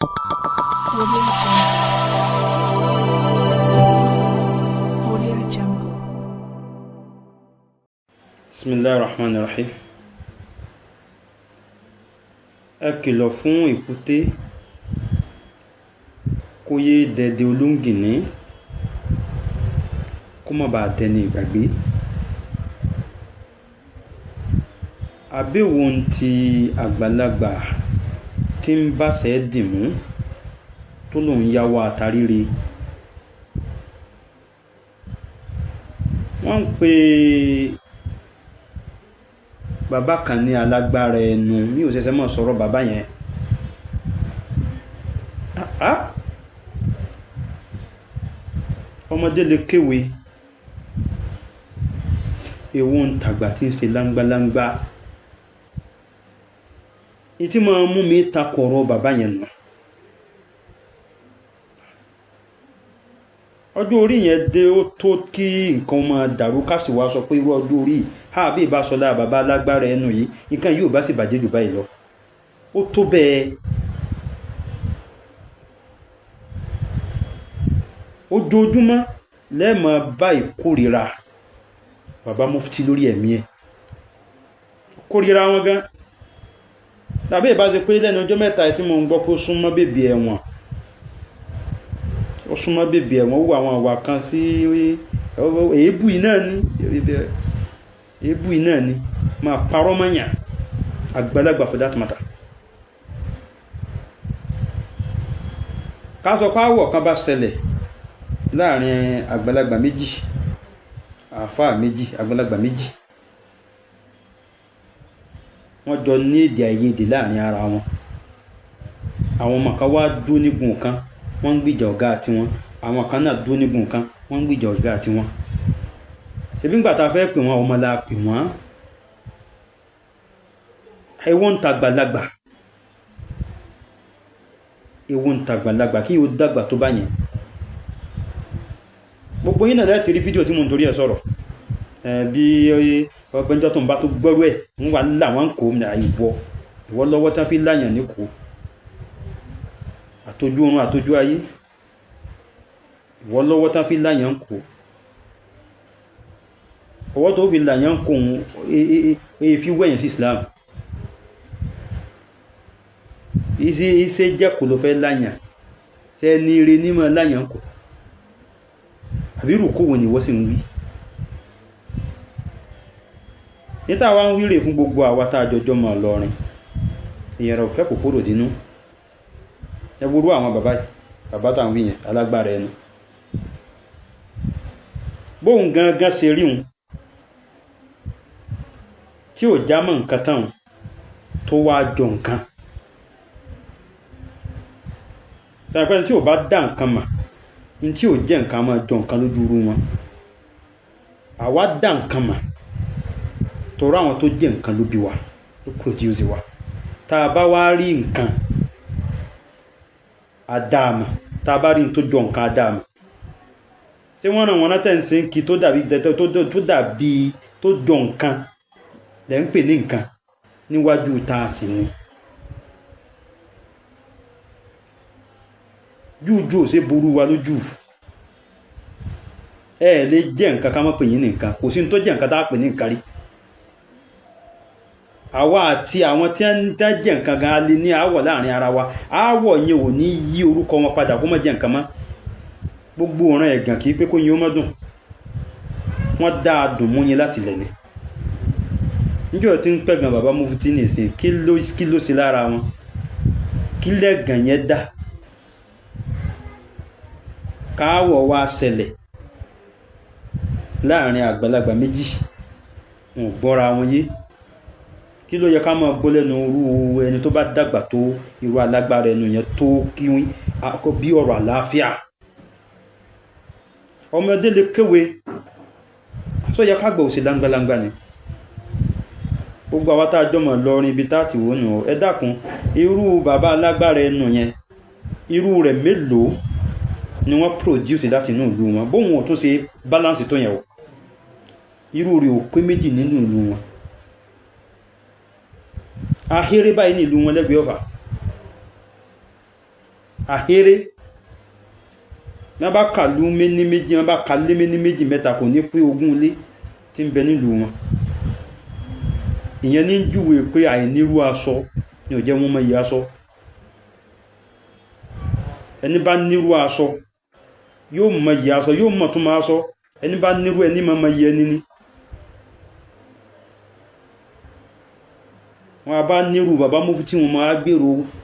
Audio Jungle. Audio Jungle. Bismillahir Rahmanir Rahim. Ẹ kìlọ̀ fún èkúté kó yéé dẹdẹ olóńgìní, kó má bàa dẹni ìgbàgbé. Àbẹ̀wò ń ti àgbàlagbà tí ń báṣẹ́ dìmú tó lòun yáwó àtàríre. Wọ́n ń pe bàbá kan ní alágbára ẹnu, mi ò ṣẹ̀ṣẹ̀ mọ̀ sọ̀rọ̀ bàbá yẹn. Ọmọdé lè kéwe, èwo ń tàgbà tí ń ṣe láńgbáláńgbá. Ìtí máa mú mi takọ̀rọ̀ bàbá yẹn nù. Ọjọ́ orí yẹn dé, ó tó kí nǹkan máa dàrú, ká sì wá sọ pé irú ọjọ́ orí ha bí ìbá sọlá bàbá alágbára ẹnu yìí, nǹkan yóò bá sì bàjẹ́ jù báyìí lọ. Ó tó bẹ́ẹ̀. Ojoojúmọ́ lẹ́ẹ̀mọ bá ìkórira bàbá mufti lórí ẹ̀mí ẹ̀. Kórira wọn gan. Tàbí ìbá ṣe pé lẹ́nu ọjọ́ mẹ́ta tí mo ń gbọ́ pé ó súnmọ́ bèbè ẹ̀wọ̀n. Ó súnmọ́ bèbè ẹ̀wọ̀n, ó wọ àwọn àwà kan sí èébú yìí náà ni. Èébú yìí náà ni. Máa parọ́ mọ́yàn. Àgbàlagbà for that matter. Ká sọ pé áwọ̀ kan bá ṣẹlẹ̀ láàrin àgbàlagbà méjì, àáfàá méjì, àgbàlagbà méjì. Wọ́n jọ ní èdè àìyedè láàrin ara wọn. Àwọn ọmọ kan wá dúró nígun kan, wọ́n ń gbìjà ọ̀gá tiwọn. Àwọn kan náà dúró nígun kan, wọ́n ń gbìjà ọ̀gá tiwọn. Ṣebí ńgbà tá a fẹ́ pè wọ́n, ọmọ la pè wọ́n. Èwo ń tàgbàlagbà. Èwo ń tàgbàlagbà kí o dàgbà tó bá yẹn. Gbogbo yín náà lẹ ti rí fídíò tí mo ń torí ẹ sọ̀rọ̀. Bí ọgbẹ́njọ́ tó ń bá tó gbọ́rú ẹ̀ ń wà láwọn kò ní àìbọ̀. Ìwọ lọ́wọ́ tán fi láyàn ní kò. Àtojú oorun àtojú ayé. Ìwọ lọ́wọ́ tán fi láyàn kò. Ọwọ́ tó fi láyàn kò ń fi wẹ̀yìn sí Islam. Iṣẹ́ jẹ́ kò ló fẹ́ láyàn. Ṣé ẹni ire ní mọ̀ láyàn kò? Àbí irú kò wo ni ìwọ sì ń wí? Níta wa ń wíre fún gbogbo àwa tá a jọjọ́ mọ̀ lọrin. Ìyẹn ò fẹ́ kòkòrò dínú. Ẹ worú àwọn bàbá yìí, bàbá tá à ń wí yẹn, alágbára ẹnu. Bóun gangan ṣe rí òun tí ò já mọ́ nǹkan tán tó wá jọ nǹkan. Ṣé tí ò bá dá nǹkan mà, ní tí ò jẹ́ nǹkan máa jọ nǹkan lójú irú wọn. Àwa dá nǹkan mà torí àwọn tó jẹ́ nǹkan ló bí wa, ló produce wa. Tá a bá wá rí nǹkan, a dá a mọ̀. Tá a bá rí n tó jọ nǹkan, a dá a mọ̀. Ṣé wọ́n ràn wọ́n tẹ̀ ń ṣe ń kí tó dàbí tó dàbí tó jọ nǹkan lẹ́ ń pè ní nǹkan níwájú tá a sì ní. Júùjú ò ṣe burú wa lójú. Ẹ lè jẹ́ nǹkan ká má pè yín ní nǹkan. Kò sí ní tó jẹ́ nǹkan tá a pè ní nǹkan rí. Àwa àti àwọn tí ń jẹ́ nǹkan gan-an lè ní aáwọ̀ láàrin ara wa. Aáwọ̀ yẹn ò ní yí orúkọ wọn padà kó má jẹ́ nǹkan mọ́. Gbogbo ọ̀ràn ẹ̀gàn kì í pé kó yin ó má dùn. Wọ́n dá a dùn mú yín láti lẹ̀ ni. Níjọ́ tí ń pẹ̀gàn bàbá mufti nìsín, kí ló ṣe lára wọn? Kí lẹ́gàn yẹn dà? Káwọ̀ wá ṣẹlẹ̀ láàrin àgbàlagbà méjì, wọn ò gbọ́ra wọn yé. Kí ló yẹ ká máa gbọ́ lẹ́nu irú ẹni tó bá dàgbà tó irú alágbára ẹnu yẹn tó kí bí ọ̀rọ̀ àlàáfíà. Ọmọdé lè kéwe, sọ yẹ ká gbọ́ òsè láńgbáláńgbá ni. Gbogbo àwa tá a jọmọ̀ lọrin ibi tá a ti wò nù. Ẹ dákun, irú bàbá alágbára ẹnu yẹn, irú rẹ̀ mélòó ni wọ́n produce láti inú ìlú wọn? Bóun ò tún ṣe balance tó yẹn o. Irú rẹ̀ ò pé méjì nínú ìlú wọn. Ahéré báyìí ní ìlú wọn lẹ́gbẹ̀ẹ́ Ọ̀fà. Ahéré wọ́n bá kàlú méní méjì, wọ́n bá kàlé méní méjì mẹ́ta, kò ní pé 20 ilé tí ń bẹ nílùú wọn. Ìyẹn ní júwe pé àìnírú aṣọ ni ò jẹ́ wọ́n mọ iye aṣọ. Ẹni bá nírú aṣọ yóò mọ iye aṣọ, yóò mọ̀ tó máa aṣọ. Ẹni bá nírú ẹni mọ̀ mọ iye ẹni ni. Wọ́n a bá nírú bàbá mufti wọn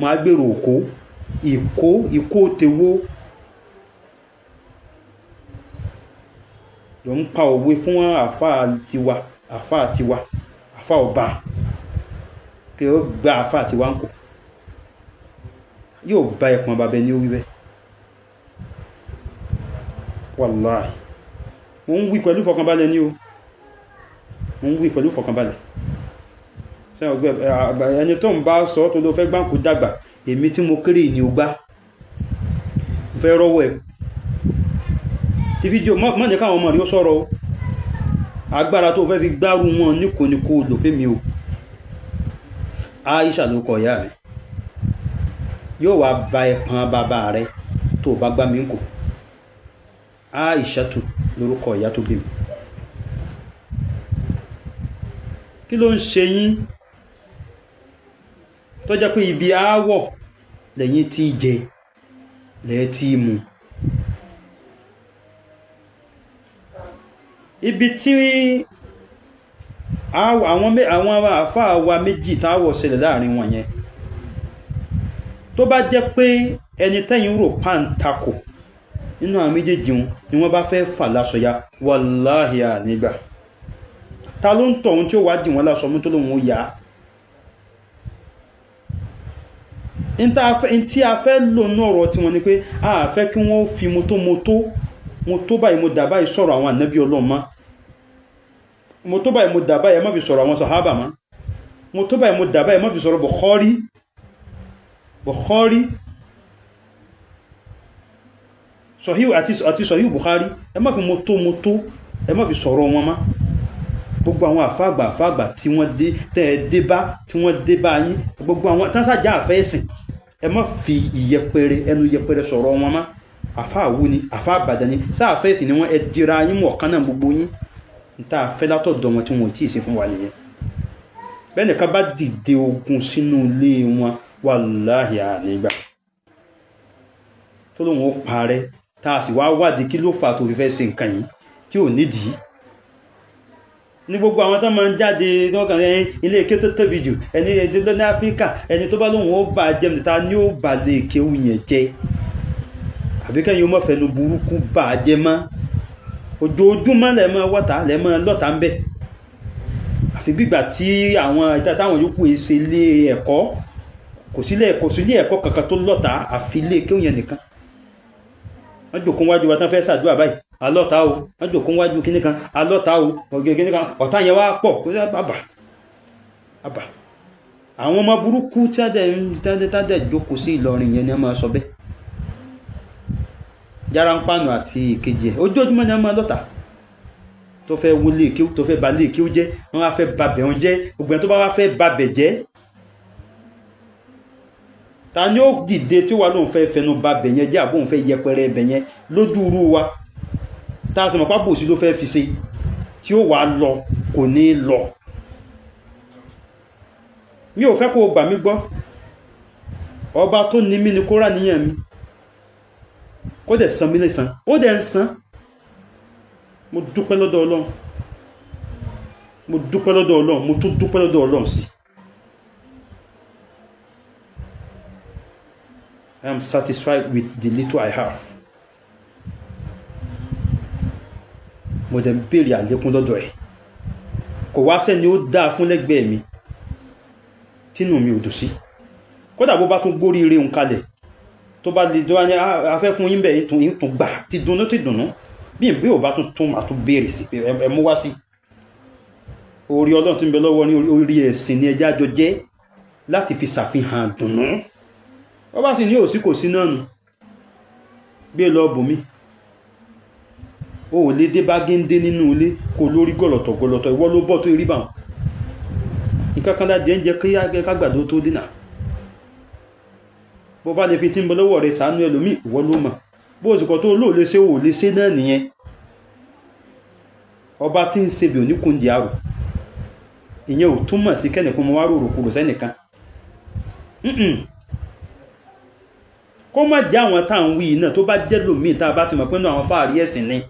máa gbèrò òkó ìkó ìkó tewó. Ló ń pa òwe fún àáfàá tiwa, àáfàá tiwa, àáfàá ọba, kí ó gba àáfàá tiwa ń kó yóò bá ẹpọn bàbá ẹni ó wí bẹ́ẹ̀. Wàláì, mo ń wí pẹ̀lú ìfọkànbalẹ̀ ni o, mo ń wí pẹ̀lú ìfọkànbalẹ̀. Ẹni tó ń bá sọ tó ló fẹ́ gbáǹkú dàgbà, èmi tí mo kéré ni ó gbá, mo fẹ́ rọ́wọ́ ẹ̀ tí fídíò mọ́ ní káwọn ọmọ rí ó sọ̀rọ̀ o. Agbára tó fẹ́ fi gbárù wọn ní kò ní kó lò fẹ́mi o. Aisha ló kọ ìyá rẹ̀, yóò wá ba ẹ̀pọ̀n bàbá rẹ̀ tó bá gbá mi kò. Aisha tù lórúkọ ìyá tó bí mi. Kí ló ń ṣe yín tó jẹ́ pé ibi aáwọ̀ lẹ́yìn tí jẹ lẹ́yìn tí mu? Ibi tí àwọn àfáà wa méjì táwọ̀ ṣẹlẹ̀ láàrin wọn yẹn, tó bá jẹ́ pé ẹni tẹ́yìn rò pàǹtakò nínú àwọn méjèèjì wọn ni wọ́n bá fẹ́ fà láṣọ ya, wàláhì ànígbà. Ta ló ń tọ̀ ohun tí ó wá dì wọ́n láṣọ mú tó lóun ó yá? Ntí a fẹ́ lò ní ọ̀rọ̀ tiwọn ni pé a fẹ́ kí wọ́n fi motomoto, mo tó báyìí mo dà báyìí sọ̀rọ̀ àwọn ànábì Ọlọ́run mọ́, mo tó báyìí mo dà báyìí ẹ má fi sọ̀rọ̀ àwọn sàhábà mọ́, mo tó báyìí mo dà báyìí ẹ má fi sọ̀rọ̀ Bukhari, Bukhari Sahih àti Sahih Bukhari, ẹ má fi motomoto, ẹ má fi sọ̀rọ̀ wọn mọ́. Gbogbo àwọn àfáàgbà àfáàgbà tí wọ́n dé tẹ́ ẹ dé bá, tí wọ́n dé bá yín, gbogbo àwọn tánsájà àfẹ́sìn, ẹ má fi ìyẹpẹrẹ ẹnu yẹpẹrẹ sọ̀rọ̀ wọn mọ́. Àfáà wo ni, àfáà Ìbàdàn ni, sáàfẹ́sìn ni wọ́n, ẹ dira yín mọ̀ ọ̀kan náà gbogbo yín. N tá a fẹ́ látọ̀dọ̀ wọn tí wọn ò tí ì ṣe fún wa nìyẹn. Bẹ́ẹ̀ nìkan bá dìde ogun sínú ilé wọn, wàláhì ànígbà tó lóun ó parẹ́, tá a sì wá wádìí kí ló fà tó fi fẹ́ ṣe nǹkan yìí tí ò nídìí. Ní gbogbo àwọn tó máa ń jáde tó kàn ní ilé ike tó tóbi jù, ẹni ẹni ní Áfíríkà, ẹni tó bá lóun ó bà jẹ́, ta ni ó bà lè kéwù yẹn jẹ́? Àbí kẹ́yìn ó mọ̀ fẹnu burúkú bà jẹ́ mọ́? Ojoojúmọ́ lẹ̀ mọ́ wọ́ta lẹ̀ mọ́ lọ́ta ń bẹ̀. Àfi bígbà tí àwọn ìta táwọn yòókù ṣe ilé ẹ̀kọ́, kò sílé ẹ̀kọ́ kankan tó lọ́ta àfi ilé kéwù yẹn nìkan. Wọ́n jòkó wájú wa tán fẹ́ ṣàdúrà báyìí, alọ́ta o, wọ́n jòkó wájú kíní kan, alọ́ta o, ọ̀gẹ̀ kíní kan, ọ̀tá yẹn wá pọ̀, kó sẹ́ àbà àbà. Àwọn ọmọ burúkú tí wọ́n dẹ̀ jókòó sí Ìlọrin yẹn ni wọ́n máa sọ bẹ́ẹ̀. Járáńpáànù àti ìkejì ẹ̀ ojoojúmọ́ ni wọ́n máa lọ́ta tó fẹ́ wọlé kí tó fẹ́ ba lé kí ó jẹ́, wọ́n wá fẹ́ ba bẹ̀ wọ́n jẹ́. Gbogbo ẹni tó bá wá fẹ́ ba bẹ̀ jẹ́, ta ni ó dìde tí wà lóun fẹ́ fẹnu ba bẹ̀ yẹn jẹ́, àbóun fẹ́ yẹpẹrẹ bẹ̀ yẹn lójú irú wa tá a sì mọ̀ pábòsí ló fẹ́ fi ṣe, tí ó wà lọ kò ní lọ. Mi ò fẹ́ kó o gbà mí gbọ́, ọba tó ní mí ni kó rà níyàn mi, kó dẹ̀ san mí lẹ́san, ó dẹ̀ ń san. Mo dúpẹ́ lọ́dọ̀ Ọlọ́run, mo dúpẹ́ lọ́dọ̀ Ọlọ́run, mo tún dúpẹ́ lọ́dọ̀ Ọlọ́run sí. I am satisfied with the little I have. Mo dẹ̀ ń béèrè àlékún lọ́dọ̀ ẹ̀. Kò wá sẹ́ni ó dáa fún lẹ́gbẹ̀ẹ́ mi tínú mi ò dùn sí. Kódà bó bá tún gbórí ire òun kalẹ̀, tó bá lè tó wá ní afẹ́ fún yín bẹ́ẹ̀, yín tún gbà ti dunnú ti dùnnú. Bí ìbí ò bá tún tún máa tún béèrè sí pé ẹ mú wá sí. Orí Ọlọ́run tí ń bẹ lọ́wọ́ ní orí ẹ̀sìn ni ẹjẹ́ àjọ jẹ́ láti fi ṣàfihàn dùnnú. Wọ́n bá sì ní òsí kò sí náà nù, gbé lọ bòmí. O ò lè dé bá géńdé nínú ilé kó lórí gọ̀lọ̀tọ̀ gọ̀lọ̀tọ̀, ìwọ ló bọ́ tó rí bá wọn. Nǹkan kan láti ń jẹ kí kágbàdo tó dínà. Bó bá lè fi tí ń bọ lọ́wọ́ rẹ̀ sàánú ẹlòmíì, ìwọ ló mọ̀. Bó o sì kọ́ tó lóò lè ṣe, ò lè ṣe náà nìyẹn. Ọba tí ń ṣe bí oníkùndì àrò, ìyẹn ò túmọ̀ sí kẹ́nìkan mo wá rò rò kúrò sẹ́nìkan. Kó má jẹ́ àwọn tá à ń wí náà, tó bá jẹ́ lòmíì tá a bá ti mọ̀ pé nínú àwọn fáàrí ẹ̀sìn ni,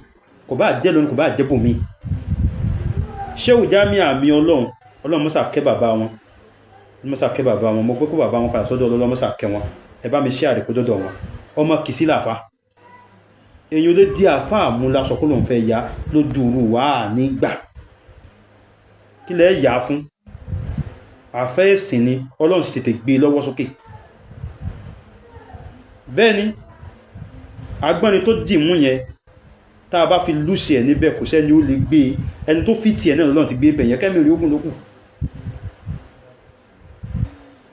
kò bá jẹ́ lónìí, kò bá jẹ́ bòmíì. Ṣéwù Jamiu àmì Ọlọ́run, Ọlọ́run mọ́sà kẹ́ bàbá wọn, mọ́sà kẹ́ bàbá wọn. Mo pé kó bàbá wọn padà sọ́dọ̀ Ọlọ́run, mọ́sà kẹ́ wọn. Ẹ bá mi ṣe àrèkó dọ́dọ̀ wọn. Ọmọ kìsí làfá, èyàn lè di àfá àmú lásọ kó lóun fẹ́ ya lójú irú wa nígbà. Kí lẹ́ yà á fún? Àfẹ́ ẹ̀sìn ni, Ọlọ́run sì tètè gbé e lọ́wọ́ sókè. Bẹ́ẹ̀ ni agbọ́nrin tó dì mú yẹn, tá a bá fi lùsì ẹ̀ níbẹ̀, kò sẹ́ni ó lè gbé e. Ẹni tó fi tiẹ̀ náà lọ́n ti gbé bẹ̀ yẹn, kẹ́mi rí ogun lókù.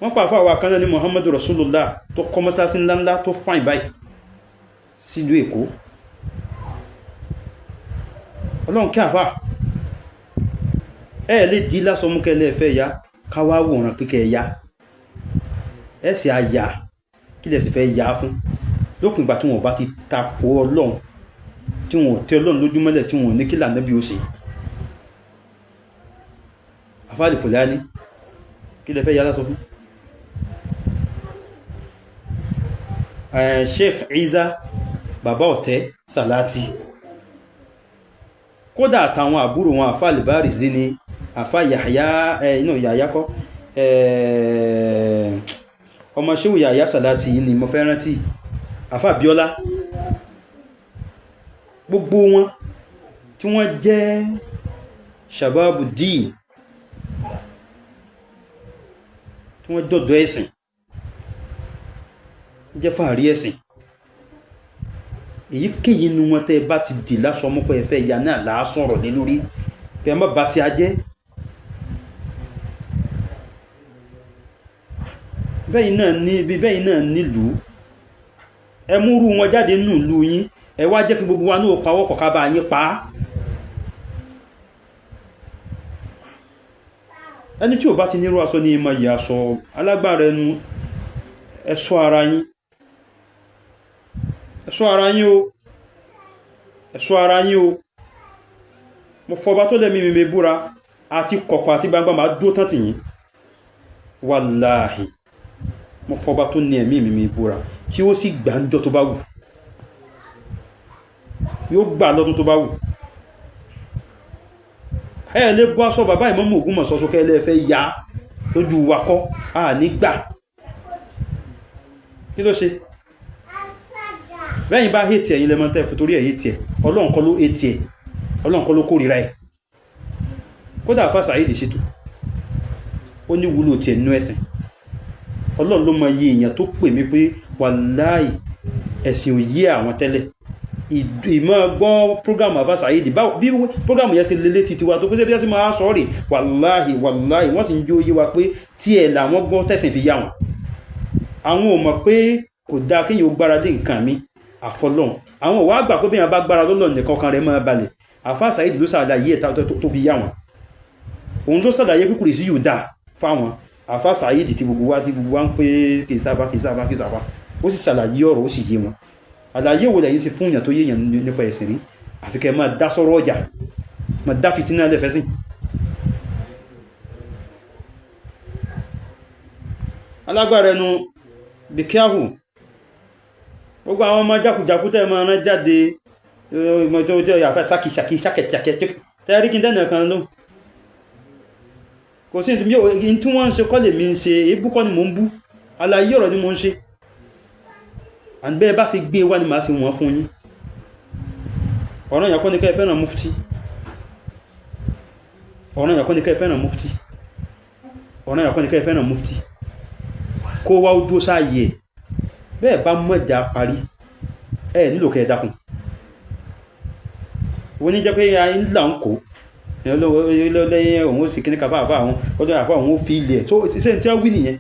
Wọ́n pa àfáà wa kan náà ní Muhammadu Rasulullah, tó kọ́ mọ́sálásí ńláńlá tó fáìn báyìí sílùú Èkó. Ọlọ́run kí àfáà ẹ lè di lásán mú kẹ́lẹ́ fẹ́ ya, káwá wòran pé kẹ́ ya, ẹ sì àyà kí lẹ sì fẹ́ ya fún. Lópin ìgbà tí wọn ò bá ti takò Ọlọ́run, tí wọn ò tẹ Ọlọ́run lójúmọ́lẹ̀, tí wọn ò ní kí lànà bí ó ṣe. Àfáàlì Fúlàní, kí lẹ fẹ́ ya lásán fún? Sheikh Isa bàbá ọ̀tẹ́ Salati, kódà àtàwọn àbúrò wọn àfáà Libarizi ni, àfáà Yahya, inú Yahya kọ́, ọmọ Shehu Yahya Salati yìí ni mo fẹ́ rántí, àfáà Bíọ́lá, gbogbo wọn tí wọ́n jẹ́ shababu dín, tí wọ́n dọ̀dọ̀ ẹ̀sìn, jẹ́ fàárí ẹ̀sìn. Èyíkéyìí inú wọn tẹ́ ẹ bá ti dì lásọ mọ́ pé ẹ fẹ́ ya náà là á sọ̀rọ̀ lé lórí, pé ẹ má ba ti a jẹ́. Bẹ́yìn náà ní ibi, bẹ́yìn náà nílùú, ẹ múrú wọn jáde nínú ìlú yín, ẹ wá jẹ́ kí gbogbo wa náà pawọ́pọ̀ ká bá yín pa á. Ẹni tí ò bá ti nírú aṣọ ní ìmọ̀ yìí, aṣọ alágbára ẹnu, ẹ ṣọ́ ara yín, ẹ ṣọ́ ara yín o, ẹ ṣọ́ ara yín o. Mo fọba tó lẹ́mí mi búra, àti kọ̀kọ̀ àti gbangba máa dúró tán tì yín. Wàláhì, mo fọba tó ní ẹ̀mí mi búra, tí ó sì gbà ń jọ tó bá wù, yóò gbà lọ́dún tó bá wù. Ẹ lè bọ́ aṣọ bàbá Ìmáàmù Ògbómọ̀ṣọ́ sókè ẹ lè fẹ́ ya lójú wakọ́, a ní gbà. Kí ló ṣe? Bẹ́yìn bá hẹ́tì ẹ̀yin lẹ́mọ́ tẹ́ fún torí ẹ̀ hẹ́tì ẹ̀, Ọlọ́run kọ́ ló hẹ́tì ẹ̀, Ọlọ́run kọ́ ló kórìíra ẹ̀. Kódà Àfáà Saheed Shittu, ó ní wúlò tiẹ̀ nínú ẹ̀sìn. Ọlọ́run ló mọ iye èèyàn tó pè mí pé wàláì ẹ̀sìn ò yé àwọn tẹ́lẹ̀. Ìmọ̀ gbọ́ prógámù Àfáà Saheed, bí prógámù yẹn ṣe lélé titi wa tó pé bí wọ́n ti máa sọ rè, wàláhì wàláhì wọ́n sì ń jó yé wa pé tí ẹ̀ làwọn gbọ́ tẹ̀sìn fi yá wọn. Àwọn ò mọ̀ pé kò dáa kéèyàn ó gbára dé nǹkan mi àfọlọ́hun. Àwọn ò wá gbà pé bí wọn bá gbára lọ́lọ́run nìkan kan rẹ̀ máa balẹ̀. Àfáà Saheed ló ṣàlàyé ẹ̀ tó fi yá wọn. Òun ló ṣàlàyé pé kùrìsì yóò dáa fáwọn. Àfáà Saheed tí gbogbo wa ń pé kì í sáfá kì í sáfá kì í sáfá, ó sì ṣàlàyé ọ̀rọ̀, ó sì yé wọn. Àlàyé wo lẹ́yìn ti fún èèyàn tó yé èèyàn nípa ẹ̀sìn rí? Àfi kẹ́ máa dá sọ́rọ̀ ọjà, máa dá fìtínà lẹ́fẹ̀ẹ́ sìn. Alágbára ẹnu, be careful. Gbogbo àwọn ọmọ jákujàku tẹ́ máa rán jáde, àfẹ́ sákìsàkì sákẹ̀tìyàkẹ̀ tẹ́ rí kí n dẹ́nà kan ló. Kò sí ní tí wọ́n ń ṣe kọ́ lèmi ń ṣe, èébú kọ́ ni mò ń bú, àlàyé ọ̀rọ̀ ni mò ń ṣe. And bẹ́ẹ̀ bá ṣe gbé wá ni màá ṣe wọ́n fún yín. Ọ̀ràn yẹn kọ́ ni kẹ́ ẹ fẹ́ràn mufti. Ọ̀ràn yẹn kọ́ ni kẹ́ ẹ fẹ́ràn mufti. Ọ̀ràn yẹn kọ́ ni kẹ́ ẹ fẹ́ràn mufti. Kó wá ó dúró sáàyè ẹ̀. Bẹ́ẹ̀ bá mọ̀já parí, ẹ nílò kẹ́ ẹ dákun. Wọ́n ní jẹ́ pé ayé ńlá ń kó. Lẹ́yìn òun ó sì kíní ká fáfá àwọn, ọjọ́ àfá òun ó fi ilẹ̀ ẹ̀. So ṣé n tí wọ́n wí nìyẹn?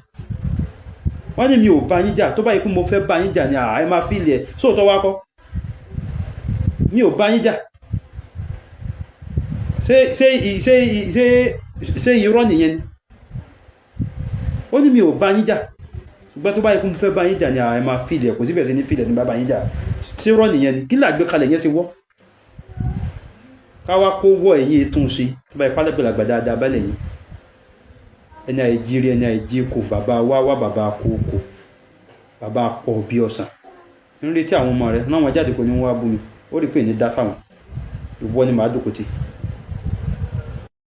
Wọ́n ní mi ò bá yín jà, tó bá yẹ kó mo fẹ́ bá yín jà ni àá ẹ máa fi ilẹ̀ ẹ̀. Sóòótọ́ wá kọ́? Mi ò bá yín jà. Ṣé irọ́ nìyẹn ni? Ó ní mi ò bá yín jà. Ṣùgbọ́n tó bá yẹ kó mo fẹ́ bá yín jà ni, ẹ máa fìlẹ̀ kò síbẹ̀ sí ní fìlẹ̀ ní bá yín jà. Ṣé rọ́ nìyẹn ni? Kí làgbé kalẹ̀ yẹn ṣe wọ́ káwá kó wọ́ ẹ̀yìn ètò ń ṣe tó bá yẹ pálẹ̀gbẹ̀làgbà dáadáa bá lẹ̀yìn ẹni àìjí rí, ẹni àìjí kò bàbá wá wá, bàbá kó kò bàbá pọ̀ bí ọ̀sán ń retí àwọn ọmọ rẹ náà, wọn jáde kò ní wọn wá bú mi. Ó rí pé ní dá sáwọn, ìwọ ni màá jókòó tì.